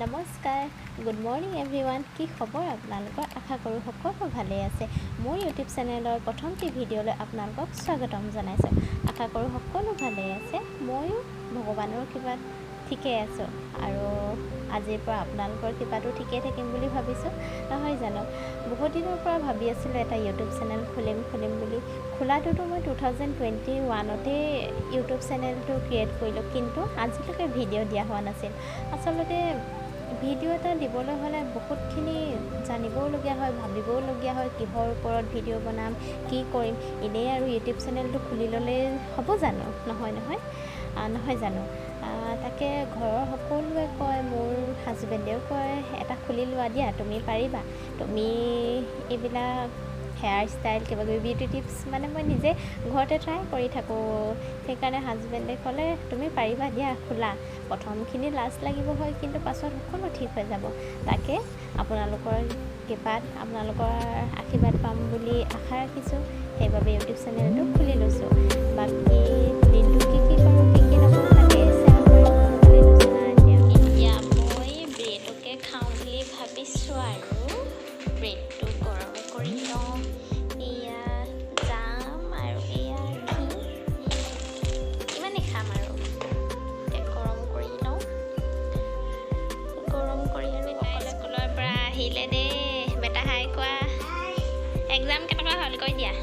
নমস্কাৰ, good morning everyone. কি খবৰ আপোনালোকৰ? আশা কৰোঁ সকলো ভালেই আছে। মোৰ ইউটিউব চেনেলৰ প্ৰথমটি ভিডিঅ'লৈ আপোনালোকক স্বাগতম জনাইছোঁ। আশা কৰোঁ সকলো ভালেই আছে। ময়ো ভগৱানৰ কৃপাত ঠিকেই আছোঁ আৰু আজিৰ পৰা আপোনালোকৰ কৃপাতো ঠিকেই থাকিম বুলি ভাবিছোঁ, নহয় জানো? বহুত দিনৰ পৰা ভাবি আছিলোঁ এটা ইউটিউব চেনেল খুলিম খুলিম বুলি। খোলাটোতো মই 2021তেই ইউটিউব চেনেলটো ক্ৰিয়েট কৰিলোঁ, কিন্তু আজিলৈকে ভিডিঅ' দিয়া হোৱা নাছিল। আচলতে ভিডিঅ' এটা দিবলৈ হ'লে বহুতখিনি জানিবওলগীয়া হয়, ভাবিবওলগীয়া হয়, কিহৰ ওপৰত ভিডিঅ' বনাম, কি কৰিম। এনেই আৰু ইউটিউব চেনেলটো খুলি ল'লেই হ'ব জানো? নহয় নহয়, নহয় জানো? তাকে ঘৰৰ সকলোৱে কয়, মোৰ হাজবেণ্ডেও কয়, এটা খুলি লোৱা দিয়া, তুমি পাৰিবা, তুমি এইবিলাক হেয়াৰ ষ্টাইল কিবা কিবি বিউটি টিপছ, মানে মই নিজে ঘৰতে ট্ৰাই কৰি থাকোঁ। সেইকাৰণে হাজবেণ্ডে ক'লে, তুমি পাৰিবা দিয়া, খোলা। প্ৰথমখিনি লাজ লাগিব হয়, কিন্তু পাছত সকলো ঠিক হৈ যাব। তাকে আপোনালোকৰ কৃপাত, আপোনালোকৰ আশীৰ্বাদ পাম বুলি আশা ৰাখিছোঁ, সেইবাবে ইউটিউব চেনেলটো খুলি লৈছোঁ। বাকী দিনটো কি কি কৰোঁ, কি কি নকৰোঁ, তাকে শ্বেয়াৰ কৰিম বুলি লৈছোঁ। এতিয়া মই ব্ৰেডকে খাওঁ বুলি ভাবিছোঁ আৰু ব্ৰেডটো গৰম কৰি লওঁ। এয়া জাম আৰু এয়া ঘি, ইমানেই খাম আৰু। এতিয়া গৰম কৰি লওঁ। গৰম কৰি আৰু স্কুলৰ পৰা আহিলে দেই। বেটা, হাই কোৱা। এক্সাম কেনেকুৱা হ'ল কৈ দিয়া।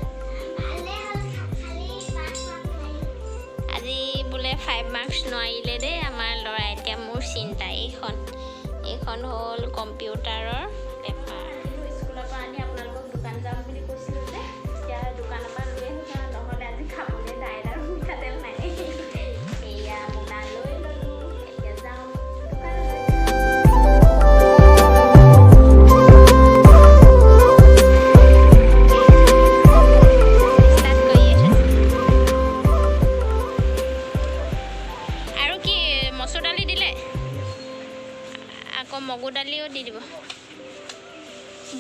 আজি বোলে 5 মাৰ্কছ নোৱাৰিলে দেই আমাৰ ল'ৰা। এতিয়া মোৰ চিন্তা। এইখন হ'ল কম্পিউটাৰৰ পেপাৰ। স্কুলৰ পৰা আনি আপোনালোকক দোকান যাম বুলি কৈছিলোঁ যে, এতিয়া দোকানৰ পৰা লৈ আহোঁ, নহ'লে আজি খাবলৈ দাইল আৰু মিঠাতেল নাই। এয়া মোনা লৈ ল'লোঁ, এতিয়া যাওঁ দোকানলৈ। ষ্টাৰ্ট কৰিয়ে থৈছে। আৰু কি মচুৰ দালি দিলে, আকৌ মগু দালিও দি দিব,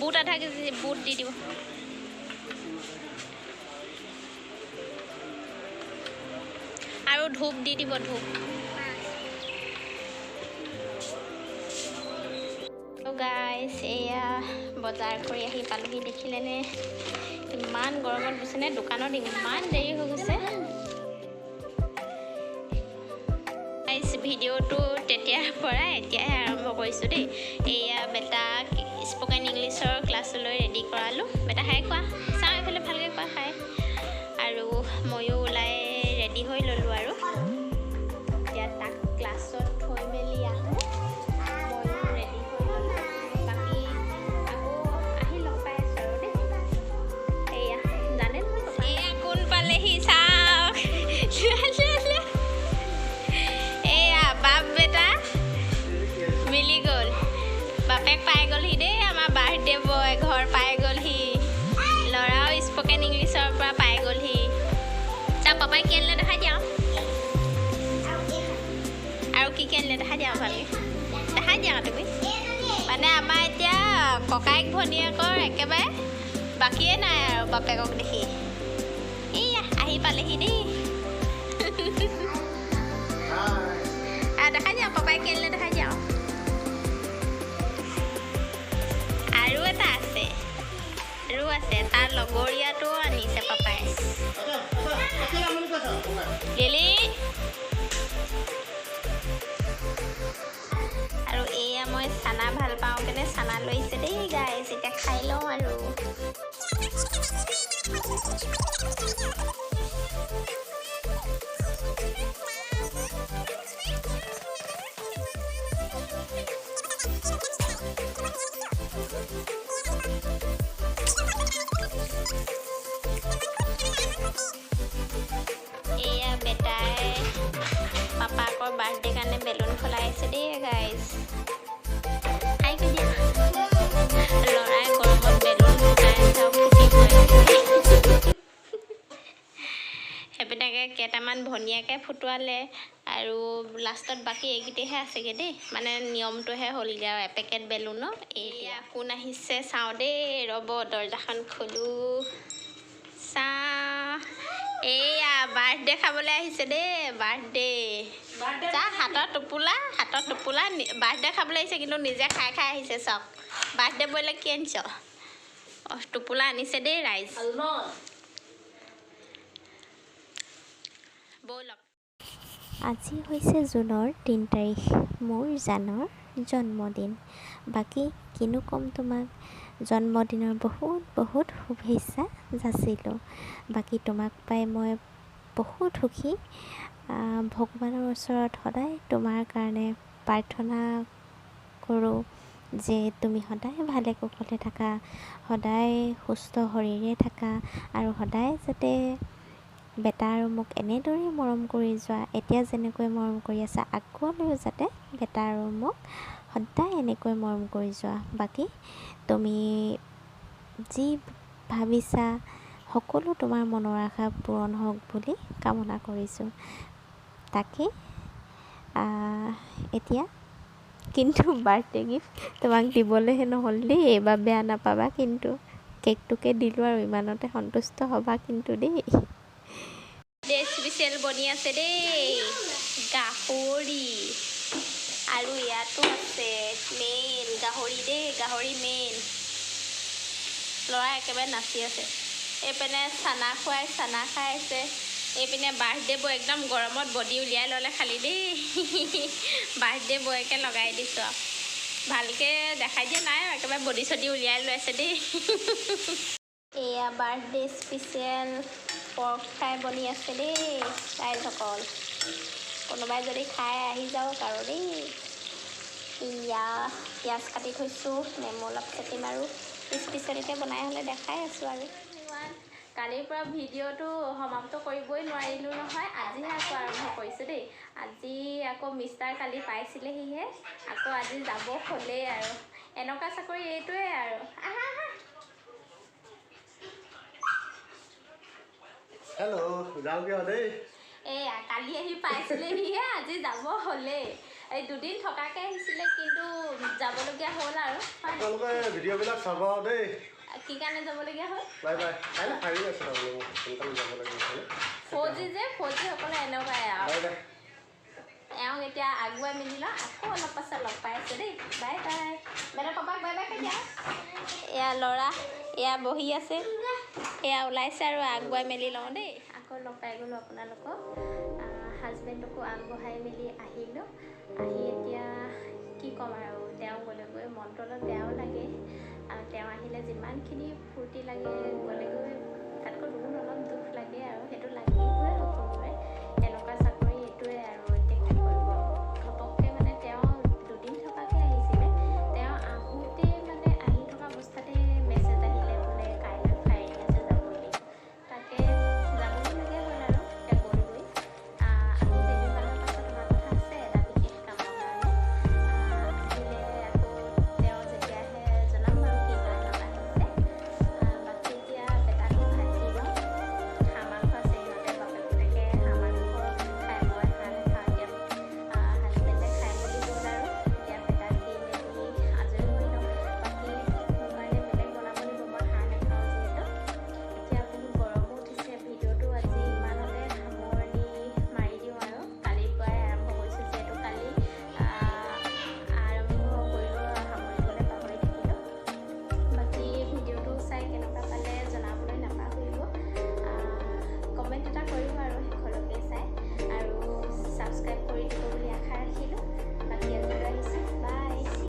বুট আধা কেজি বুট দি দিব। আৰু ধূপ দি দিব, ধূপ। গাইছ, এয়া বজাৰ কৰি আহি পালোহি। দেখিলেনে ইমান গৰমত বুজিছেনে, দোকানত ইমান দেৰি হৈ গৈছে। গাইছ, ভিডিঅ'টো তেতিয়াৰ পৰা এতিয়াহে আৰম্ভ কৰিছোঁ দেই। এয়া বেটাক স্পকেন ইংলিছৰ ক্লাছলৈ ৰেডি কৰালোঁ। বেটা, হাই কোৱা। চাওঁ এইফালে, ভালকৈ কোৱা হাই। আৰু ময়ো ওলাই ৰেডি হৈ ল'লোঁ আৰু এতিয়া তাক ক্লাছত থৈ মেলি আহোঁ। ময়ো ৰেডি হৈ ল'লোঁ। বাকী আকৌ আহি লগ পাই আছোঁ আৰু দেই। এয়া জানে নহয়, এয়া কোন পালেহি চাওক। এয়া বাপ বেটা মিলি গ'ল। বাপেক পাই গ'লহি দেই, আমাৰ বাৰ্থডে বয় ঘৰ পাই গ'লহি। ল'ৰাও স্পকেন ইংলিছৰ পৰা পাই গ'লহি। চা, পাপাই কি আনিলে দেখাই দিয়া। আৰু কি কি আনিলে দেখাই দিয়া, ভালকৈ দেখাই দিয়া তুমি। মানে আমাৰ এতিয়া ককায়েক ভনীয়েকৰ একেবাৰে বাকীয়ে নাই আৰু বাপেকক দেখি। এইয়া আহি পালেহি দেই। দেখাই দিয়া, পাপাই কি আনিলে দেখাই দিয়া। আৰু এটা আছে, আৰু আছে, তাৰ লগৰীয়াটোও আনিছে পাপাই। লিলি। আৰু এয়া মই চানা ভাল পাওঁ কাৰণে চানা লৈ আহিছে দেই গাইছ। এতিয়া খাই লওঁ আৰু। এয়া বেটাই পাপাকৰ বাৰ্থডে কাৰণে বেলুন ফুলাই আছে দেই গাইজ। হাই কৈ দিয়া। ল'ৰাই গৰমত বেলুন ফুটাই আছে আৰু ফুটি গৈ আছে। সেইবিলাকে কেইটামান ভনীয়েকে ফুটোৱালে আৰু লাষ্টত বাকী এইকেইটাহে আছেগৈ দেই। মানে নিয়মটোহে হ'লগৈ আৰু এপেকেট বেলুনৰ। এইয়া কোন আহিছে চাওঁ দেই, ৰ'ব দৰ্জাখন খোলোঁ। চাওঁ, এইয়া বাৰ্থডে খাবলৈ আহিছে দেই, বাৰ্থডে। যা হাতত টোপোলা, হাতত টোপোলা। বাৰ্থডে খাবলৈ আহিছে কিন্তু নিজে খাই খাই আহিছে। চাওক, বাৰ্থডে বয়লৈ কি আনিছ? অঁ, টোপোলা আনিছে দেই ৰাইজ। ব'লক। আজি হৈছে জুনৰ 3 তাৰিখ, মোৰ জানৰ জন্মদিন। বাকী কিনো ক'ম তোমাক, জন্মদিনৰ বহুত বহুত শুভেচ্ছা যাচিলোঁ। বাকী তোমাক পাই মই বহুত সুখী। ভগৱানৰ ওচৰত সদায় তোমাৰ কাৰণে প্ৰাৰ্থনা কৰোঁ যে তুমি সদায় ভালে কুশলে থাকা, সদায় সুস্থ শৰীৰে থাকা আৰু সদায় যাতে বেটা আৰু মোক এনেদৰেই মৰম কৰি যোৱা। এতিয়া যেনেকৈ মৰম কৰি আছা, আগলৈও যাতে বেটা আৰু মোক সদায় এনেকৈ মৰম কৰি যোৱা। বাকী তুমি যি ভাবিছা সকলো তোমাৰ মনৰ আশা পূৰণ হওক বুলি কামনা কৰিছোঁ। তাকেই এতিয়া কিন্তু বাৰ্থডে গিফ্ট তোমাক দিবলৈহে নহ'ল দেই, এইবাৰ বেয়া নাপাবা কিন্তু। কেকটোকে দিলোঁ আৰু ইমানতে সন্তুষ্ট হ'বা কিন্তু দেই। স্পেচিয়েল বনি আছে দেই, গাহৰি। আৰু ইয়াতো আছে মেইন গাহৰি দেই, গাহৰি মেইন। ল'ৰা একেবাৰে নাচি আছে। এইপিনে চানা খুৱাই চানা খাই আছে। এইপিনে বাৰ্থডে বয় একদম গৰমত বডি উলিয়াই ল'লে খালি দেই। বাৰ্থডে বয়কে লগাই দিছোঁ আৰু, ভালকৈ দেখাই দিয়া নাই আৰু, একেবাৰে বডি চডি উলিয়াই লৈ আছে দেই। এয়া বাৰ্থডে স্পেচিয়েল পৰ্ক ফ্ৰাই বনি আছে দেই ৰাইজসকল। কোনোবাই যদি খাই আহি যাওক আৰু দেই। ইয়া পিঁয়াজ কাটি থৈছোঁ, নেমু অলপ চেপিম আৰু স্পেচিয়েলকৈ বনাই হ'লে দেখাই আছোঁ। আৰু কালিৰ পৰা ভিডিঅ'টো সমাপ্ত কৰিবই নোৱাৰিলোঁ নহয়, আজিহে আকৌ আৰম্ভ কৰিছোঁ দেই। আজি আকৌ মিষ্টাৰ কালি পাইছিলেহিহে, আকৌ আজি যাব হ'লেই আৰু। এনেকুৱা চাকৰি এইটোৱে আৰু। আহা আহা। হেল্ল', যাওঁগৈ আৰু দেই। এয়া কালি আহি পাইছিলেহিহে, আজি যাব হ'লেই। এই দুদিন থকাকৈ আহিছিলে কিন্তু যাবলগীয়া হ'ল আৰু। আপোনালোকে ভিডিঅ'বিলাক চাব আৰু দেই। কি কাৰণে যাবলগীয়া হ'ল? Bye bye. কাইলৈ ফাইনেল আছে, তাৰমানে মোৰ সোনকালে যাব লাগিব। ফৌজী যে, ফৌজীসকলে এনেকুৱাই আৰু। Bye bye. এওঁক এতিয়া আগুৱাই মেলি লওঁ, আকৌ অলপ পাছত লগ পাই আছোঁ দেই। Bye bye. বেটা পাপাক বাই বাই কৈ দিয়া। এয়া ল'ৰা এয়া বহি আছে, এয়া ওলাইছে আৰু আগুৱাই মেলি লওঁ দেই। আকৌ লগ পাই গ'লোঁ আপোনালোকক। হাজবেণ্ডকো আগবঢ়াই মেলি আহিলোঁ। আহি এতিয়া কি ক'ম আৰু, তেওঁ গ'লেগৈ মনটো অলপ বেয়াও লাগে। আৰু তেওঁ আহিলে যিমানখিনি ফূৰ্তি লাগে, গ'লেগৈ তাতকৈ দুগুণ অলপ দুখ লাগে আৰু সেইটো লাগিবই সকলোৰে। এনেকুৱা চাকৰি এইটোৱে আৰু।